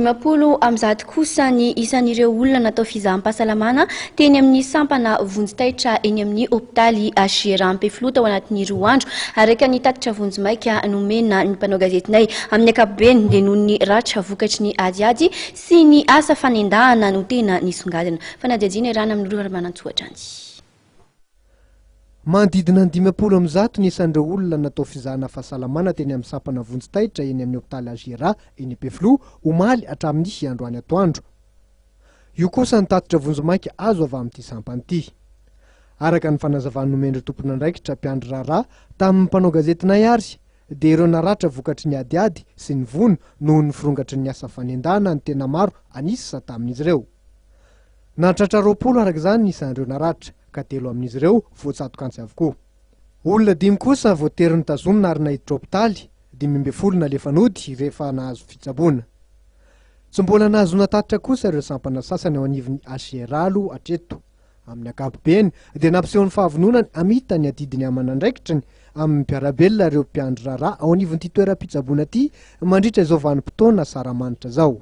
150 kosa ny isan'ireo olona natao fizaham-pahasalamana teny amin'ny sampana vonjy taitra eny amin'ny hopitaly HJRA Ampefiloha tao anatin'ny 2 andro, araka ny tatitra vonjimaika nomena ny mpanao gazetinay. Amin'ny ankapobeny dia noho ny ratra vokatry ny adiady sy ny asa fanendahana no tena nisongadina. Fanadihadiana iarahana amin'i Lova Ramanantsoa hatrany. Manodidina ny 150 ny isan'ireo olona natao fizahana fahasalamana teny amin'ny sampana vonjy taitra eny amin'ny hopitaly HJRA eny Ampefiloha omaly hatramin'ny androany atoandro. Io kosa ny tatitra vonjimaika azo avy amin'ity sampana ity. Araka ny fanazavana nomen'ireo tompon'andraikitra mpiandry raharaha tamin'ny mpanao gazetinay ary dia ireo naratra vokatry ny adiady sy ny vono noho ny firongatry ny asa fanendahana no tena maro an'isa tamin'izy ireo. Nahatratra 20 araka izany ny isan'ireo naratra, ka telo amin'izy ireo voatsatoka antsy avokoa. Olona dimy kosa voatery notazomina ary naiditra hopitaly, 15 nalefa nody rehefa nahazo fitsaboana. Tsy mbola nahazoana tatitra kosa ireo sampana sasany ao anivon'ny HJRA aloha hatreto. Amin'ny ankapobeny dia nampiseho ny fahavononany hamita ny adidiny aman'andraikitriny amin'ny mpiara-belona ireo mpiandry raharaha ao anivon'ity toeram-pitsaboana ity mandritra izao vanim-potoana asaramanitra izao.